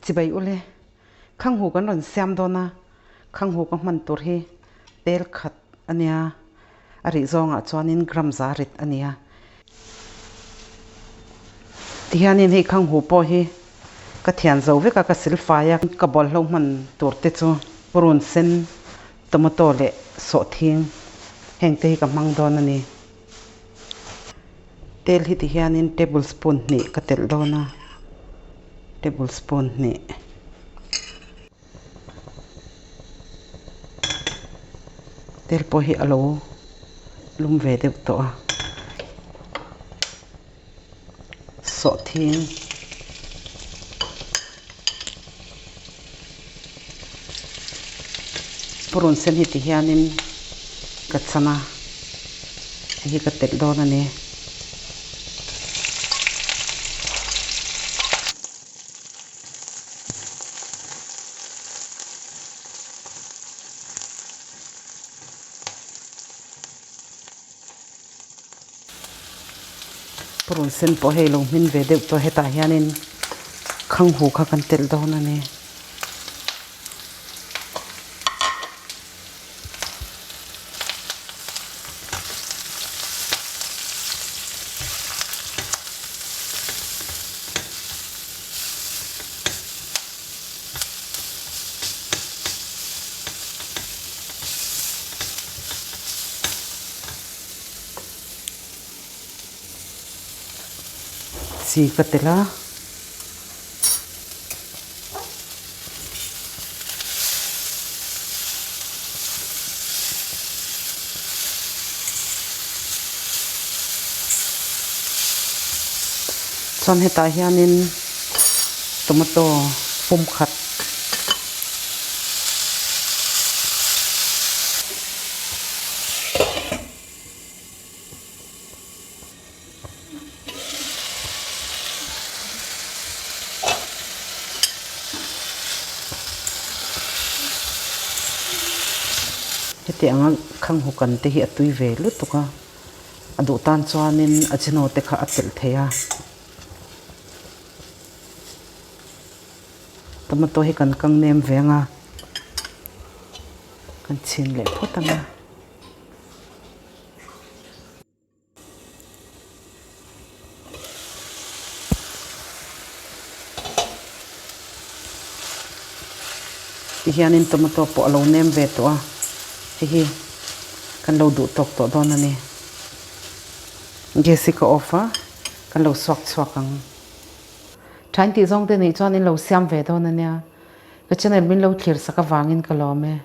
Chibai ule, Khanghu kan rawn siam dawn a, Khanghu ka hman tur hi tel khat a nia, a rih zawngah chuanin gram za rit a nia. Tihianin hei Khanghu pawh hi ka thian zo vek a, ka silfai a, ka bawlhlo hman tur te chu purun sen, tomato leh sawhthing heng te hi ka hmang dawn a ni. Tel hi tihianin table spoon hnih ka telh dawn a, table spoon hnih. Tel pawh hi a lo lum ve deuh tawh a, sawhthing. Purun sen hi tihianin ka chan a, hei hi ka telh dawn a ni. Purun sen pawh hei lo hmin ve deuh tawh hetah hianin khanghu kha kan telh dawn a ni. Chi ka tel a. Chuan hetah hianin tomato pum khat Heti anga khanghu kan te hi a tui ve lutuk a, a duh tan chuanin a chino te kha a telh thei a. Tomato hi kan kang nem ve anga kan chhin leh phawt anga. Tihianin tomato pawh a lo nem ve tawh a, hei hi kan lo duh tawk tawh dawn a ni. Gas hi ka off a, kan lo suak chhuak ang. Thain tih zawng te nih chuan in lo siam ve dawn a nia. Ka channel min lo thlir sak avangin ka lawm e.